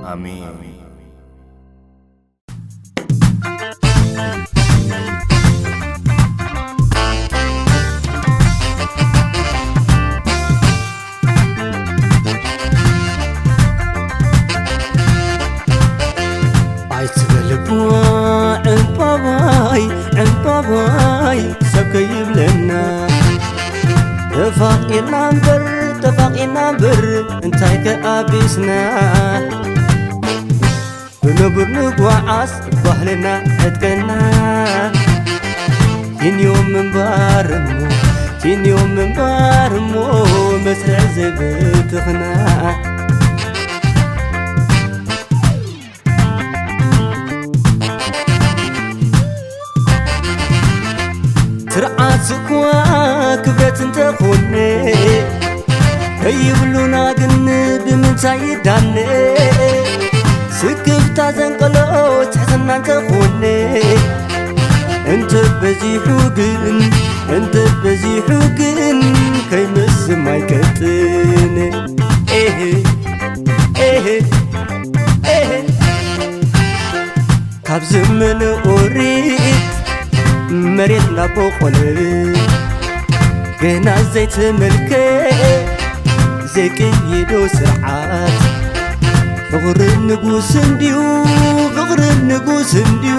ኣሜን። ኣይትበልቦ ዕምባባይ፣ ዕምባባይ ሰብ ከይብለና። ተፋቒርና እምበር፣ ተፋቒርና እምበር እንታይ ከኣቢስና። ብንቡር ንጓዓዝ ባህልና ዕጥቀና። ቲንዮም ምንባር እሞ፣ ቲንዮም ምንባር እሞ መስርዕ ዘይብትኽና። ስርዓት እኳ ክብረት እንተኾነ፣ ከይብሉና ግን ብምንታይ ይዳነ? ስክፍታ ዘንቀሎ ትሕትና እንተኾነ፣ እንተበዚሑ ግን፣ እንተበዚሑ ግን ከይምስም ኣይቀጥን። ኤህ፣ ኤህ፣ ኤህ። ካብ ዘመነ ኦሪት መሬት እናቦቆለ፣ ገና ዘይተመልከ ዘይቅይዶ ስርዓት፣ ፍቕሪ ንጉስ እንድዩ፣ ፍቕሪ ንጉስ እንድዩ፣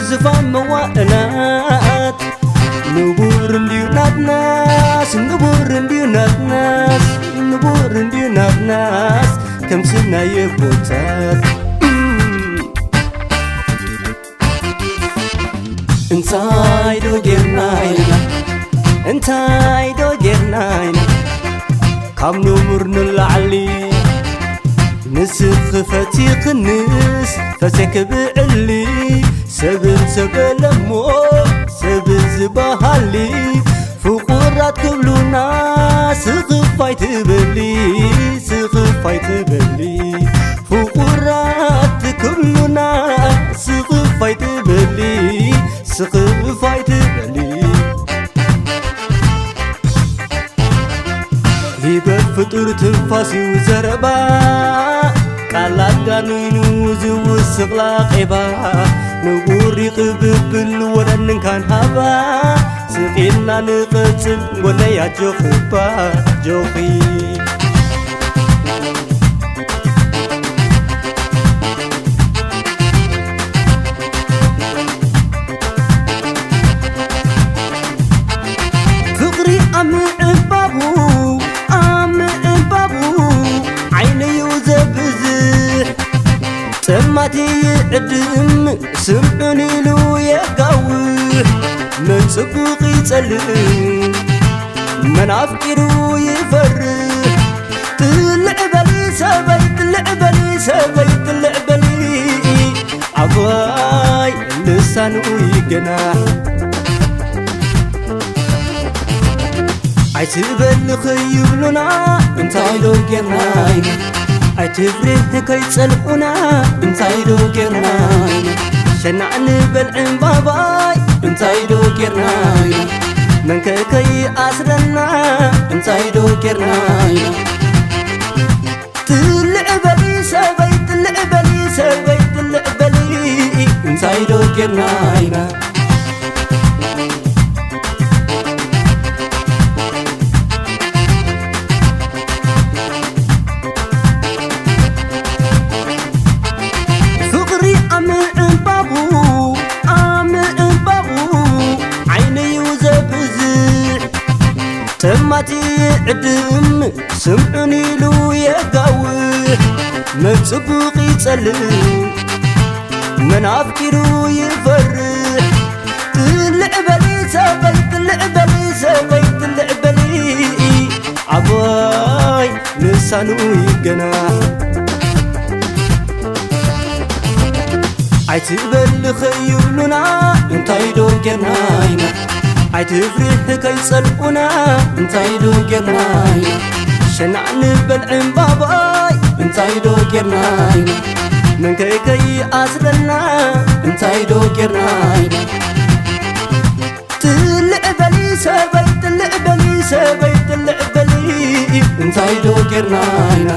ዝፋን መዋእላት። ንቡር እንድዩ ናትናስ፣ ንቡር እንድዩ ናትናስ፣ ንቡር እንድዩ ናትናስ፣ ከም ስናየ ቦታት። እንታይ ዶ ጌርና ኢና፣ እንታይ ዶ ጌርና ኢና፣ ካብ ንቡር ንላዕሊ። ንስኺ ፈቲኽንስ ፈቴ ክብዕሊ፣ ሰብ ሰብ በለሞ ሰብ ዝበሃሊ፣ ፍቑራት ክብሉና ስኽፍ ኣይትበሊ፣ ስኽፍ ኣይትበሊ። ፍቑራት ክብሉና ስኽፍ ኣይትበሊ፣ ስኽፍ ኣይትበሊ። ሊበት ፍጡር ትንፋስ እዩ ዘረባ፣ ቃላት ጋኑይኑ ዝውስቕ ላቄባ። ንቡር ይቕብብል ወረንንካን ሃባ፣ ስቒልና ንቐጽል ጎነይ ኣጆኺ እባ ኣጆኺ። ፍቕሪ ኣብ ምዕንባቡ፣ ኣብ ምዕንባቡ ዓይነዩ ዘብዝሕ። ጸማቲ ይዕድም ስምዑን ኢሉ የጋውሕ። መን ጽቡቕ ይጸልእ መን ኣፍቂሩ ይፈርሕ። ጥልዕ በሊ ሰበይ፣ ጥልዕ በሊ ሰበይ፣ ጥልዕ በሊ። ኣባይ ልሳኑ ይገናሕ። ኣይትበል ከይብሉና እንታይ ዶ ጌርና ኢና? ኣይትፍርህ ከይጸልኡና እንታይ ዶ ጌርና ኢና? ሸናዕ ንበል ዕምባባይ እንታይ ዶ ጌርና ኢና? መንከ ከይኣስረና እንታይ ዶ ጌርና ኢና? ጥልዕ በሊ ሰበይ፣ ጥልዕ በሊ ሰበይ፣ ጥልዕ በሊ እንታይ ዶ ጌርና ኢና? ፍቕሪ ኣብ ምዕንባቡ፣ ኣብ ምዕንባቡ ዓይነዩ ዘብዝሕ። ጠማቲ ይዕድም ስምዑን ኢሉ የጋውሕ። መን ጽቡቕ ይጸልእ መን ኣፍቂሩ ይፈርሕ። ጥልዕ በሊ ሰበይ፣ ጥልዕ በሊ ሰበይ፣ ጥልዕ በሊ። ኣቦይ ልሳኑ ይገናሕ። ኣይትበል ከይብሉና እንታይ ዶ ጌርና ኢና? ኣይትፍርህ ከይጸልኡና እንታይ ዶ ጌርና ኢና? ሸናዕ ንበል ዕምባባይ እንታይ ዶ ጌርና ኢና? መንከይ ከይኣስረና እንታይ ዶ ጌርና ኢና? ጥልዕ በሊ ሰበይ፣ ጥልዕ በሊ ሰበይ፣ ጥልዕ በሊ እንታይ ዶ ጌርና ኢና?